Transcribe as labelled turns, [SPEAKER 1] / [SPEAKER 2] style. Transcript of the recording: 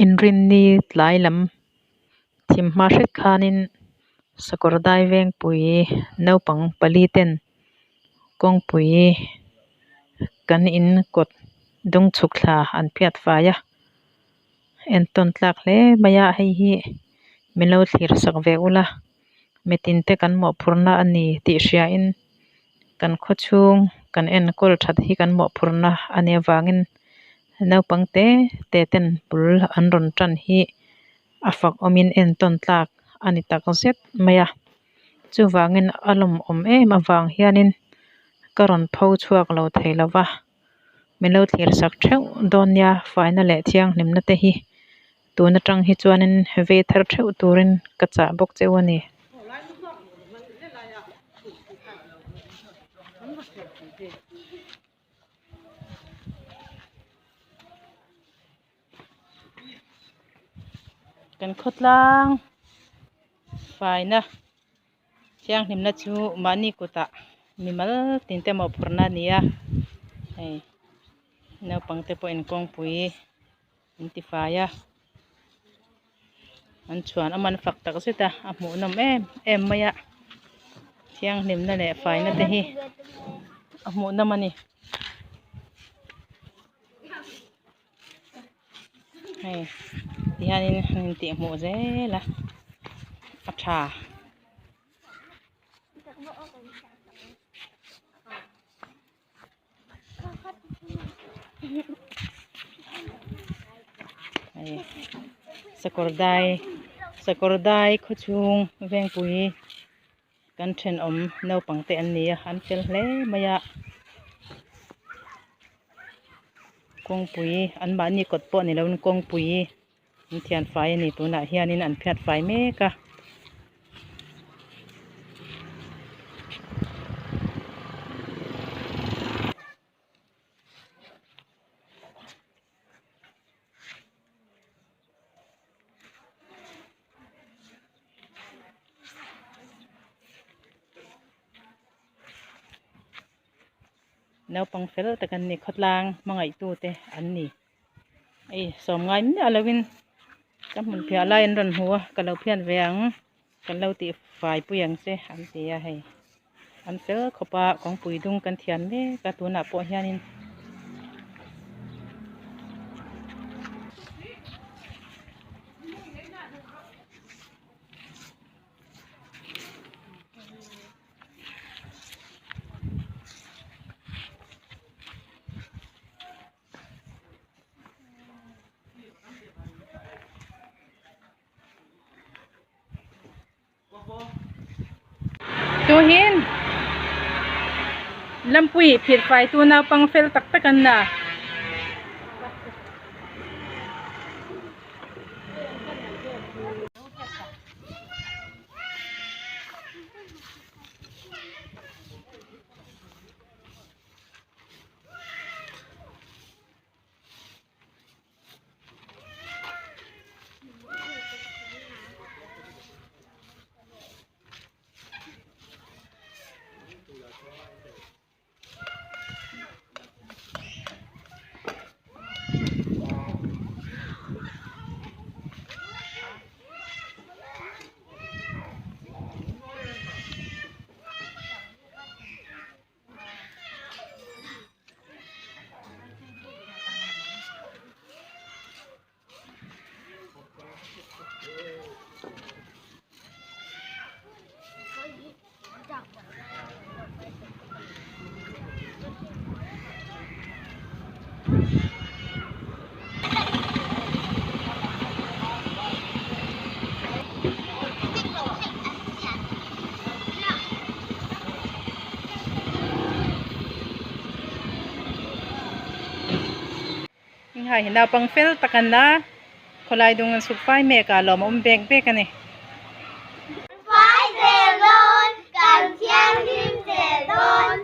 [SPEAKER 1] Inrinni tlai lam thim hma hret khanin sakawr dai vengpui naupang pali ten kawngpui kan in kawt dung chhuk thla an phiat fai a entawn tlak hle mai a hei hi min lo thlir sak ve ula mitin te kan mawhphurhna a ni tih hria in kan khaw chhung kan enkawl that hi kan mawhphurhna a nih avangin naupang te te ten bul an rawn tan hi a fak awmin entawn tlak a ni tak zet mai a chuvangin a lawmawm em avang hianin ka rawn pho chhuak lo thei lo va min lo thlir sak theuh dawn nia faina leh thianghlimna te hi tun atang hi chuanin vei thar theuh turin ka chah bawk cheu a ni. Kan khawtlang faina thianghlimna chu mahni kutah mimal tin te mawhphurhna a ni a hei naupang te pawhin kawngpui an ti fai a an chhuan awm an fak tak zet a a hmuhnawm em em mai a thianghlimna leh faina te hi a hmuhnawm a ni. Hei tihianin an intih hmuh zel a a tha. Hei sakawr dai sakawr dai khaw chhung vengpui kan thenawm naupang te an ni a an fel hle mai a kawngpui an mahni kawt pawh ni loin kawngpui an thian fai a ni tunah hianin an phiat fai mek a. Naupang fel tak an ni khawtlang hmangaihtu te an ni hei sawm ngai miah lovin ka hmun phiah lai an rawn hmu a ka lo phiat ve ang kan lo tih fai pui ang che an ti a hei an fel khawp a kawngpui dung kan thiam mek a tunah pawh hianin. Tuhin lampui phirh fai tu naupang fel tak tak an la. Hei hi naupang fel tak an la khawlai dung an suk fai mek a lawm a awm bek bek a ni.
[SPEAKER 2] Fai zel dawn, kan thianghlim zel dawn.